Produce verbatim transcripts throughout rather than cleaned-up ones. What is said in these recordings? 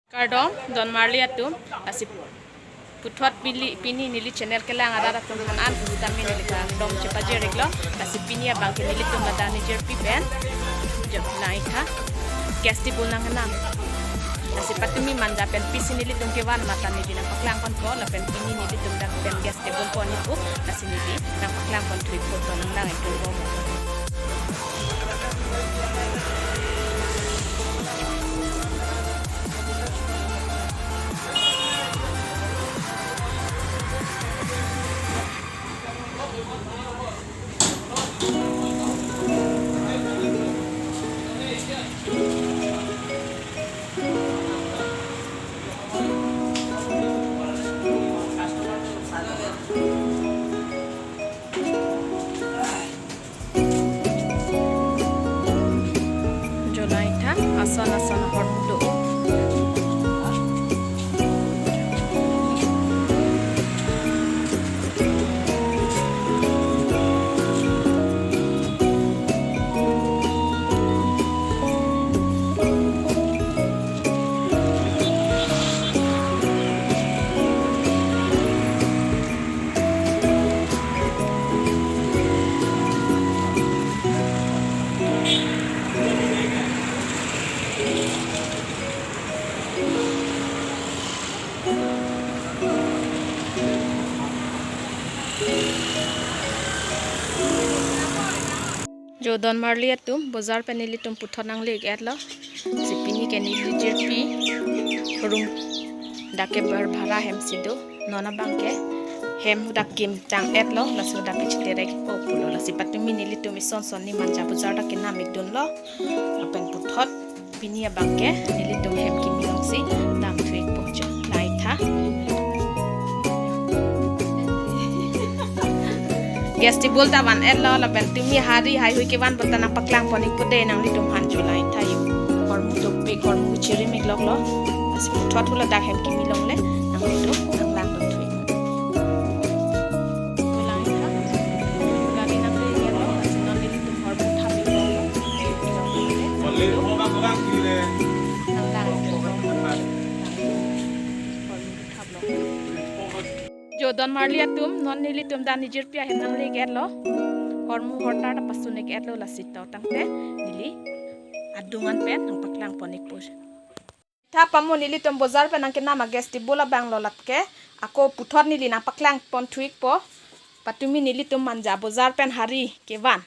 Kardom, don marli atum, lasi puthot pili, pini neli channel kelang arat atum aphan an pusitame neli kardom chepajir-iklo, lasi pini abangke nelitum ladak nijirpi pen, jo, lang-iktha, gas table nangkenam. Lasi patumi manja pen pisi nelitum kevan mate neli nangpaklang ponpo, lapen pini nelitum dak pen gas table pon-ikpo, lasi neli nangpaklang ponthu-ikpo, to nanglang-ik ponpo. Jo, lang-iktha, ason ason ahormu do. Jo, don marli atum, bojar pen nelitum puthot nangle-ik etlo. Si pini ke neli jirpi room dak ke bar bhara hem si do. Non abangke hem hadak kim tang-etlo, laso dak ke chiterek-po pulo. Lasi patumi nelitum ison son ni manja bojar dak kenam-ikdunlo. Lapen puthot pini abangke nelitum hem kimi alongsi damthu-ikpo, jo, lang-iktha. Gas table ta van-etlo, lapen tumi hari haihui kevan bonta nangpaklang pon-ikpo dei nanglitum aphan, jo, lang-iktha, jo. Hormu dopik, hormu chirim-ikloklo. Lasi puthot hula dak hem kimi longle nanglitum nanglang ponthu-ik. Jo, lang-iktha. Gari nangri-iklo, lasi non nelitum hormu thap-iklo. Nanglang. Hormu thaplo. Jo, don marli atum, non nelitum dak nijirpi ahem nangle-ik etlo. Hormu hortar ta pasun-ik etlo, lasi to tangte neli adung an pen nangpaklang pon-ikpo. Tha pamo, nelitum bojar pen nangkenam a-gas table abanglo lake. Ako puthot neli nangpaklang ponthu-ikpo. Patumi nelitum manja bojar pen hari kevan.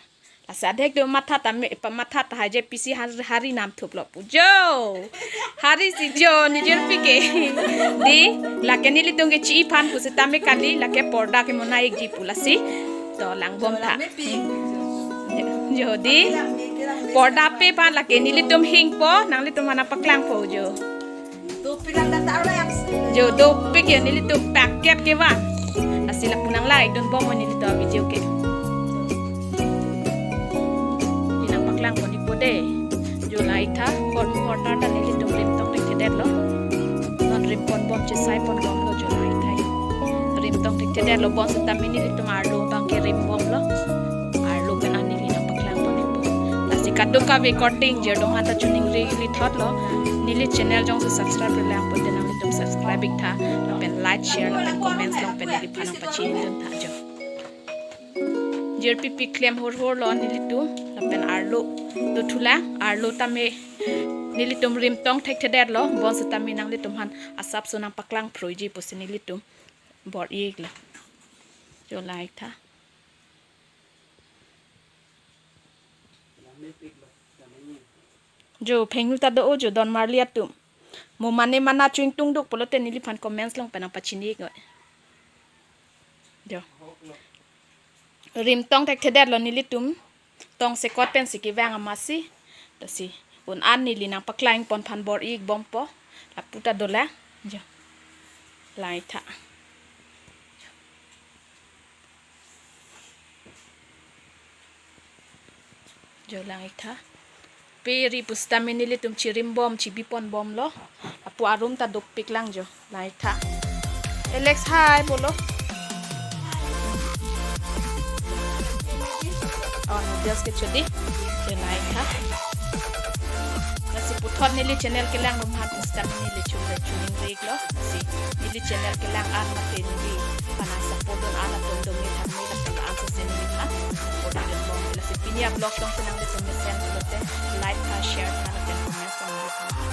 Lasi adhek do matha tame, pamatha tahai je pisi har-, hari namthuplo pu, jo. Hari si, jo, nijirpi ke. Dei, lake nelitum ke chi-i aphan pusitame kali, lake porda ke monai-ikji pu, lasi to langbomtha. Jo, dei, porda pe aphan lake nelitum hingpo, nanglitum aphan nangpaklangpo, jo. Dopik lang dak ta arang. Jo, dopik, jo, nelitum packet kevan. Lasi lapu nanglang-ikdunbom nelitum video ke. Neli nangpaklang pon-ikpo dei. Jo, lang-iktha, hormu hortar ta nelitum rimtong thekthedetlo. Non rim ponbom, chesai ponbomlo, jo, lang-iktha, jo. Rimtong thekthedetlo, bonsitame nelitum arlo abangke rimbomlo. Arlo pen an neli nangpaklang pon-ikpo. Lasi kadokave korte ingjir adung aphan ta choningri-ik lithotlo. Neli channel jongsi subscribe-re lang pote nanglitum subscribe-iktha. Lapen like, share, lapen comments along pen neliphan nangpachini-ikduntha, jo. Jirpi pi klem horhorlo nelitum. Lapen arlo do thulang, arlo tame nelitum rimtong thekthedetlo. Bonsitame nanglitum aphan asapso nangpaklang phruiji pusi nelitum bor-iklo. Jo, lang-iktha. Jo, phengnu ta do-o, jo, don marli atum. Mo mane mana chu ingtungduk pulote neliphan comments along pen nangpachini-ik noi. Jo. Rimtong thekthedetlo nelitum. Tongsekot pensi kevang amatsi. Lasi un an neli nangpaklang pon aphan bor-ikbompo. Lapu ta dolang. Jo. Lang-iktha. Jo, lang-iktha. Pe ri pusitame nelitum chirimbom, chibiponbomlo. Lapu arum ta dopik lang, jo. Lang-iktha. Alex, hi bolo. Oh, noodles kecho dei. Jo, lang-iktha. Lasi Puthot neli channel kelang atum aphan pusitame neli chun chun ning rek lo. Si neli channel kelang an mate neli pana support dun an atum dong ni thang ni lapen an sesen neli aphan support dun bom. Lasi pini a-vlog along penang le tum mesen pulote like tha, share tha lapen comment tha neli aphan.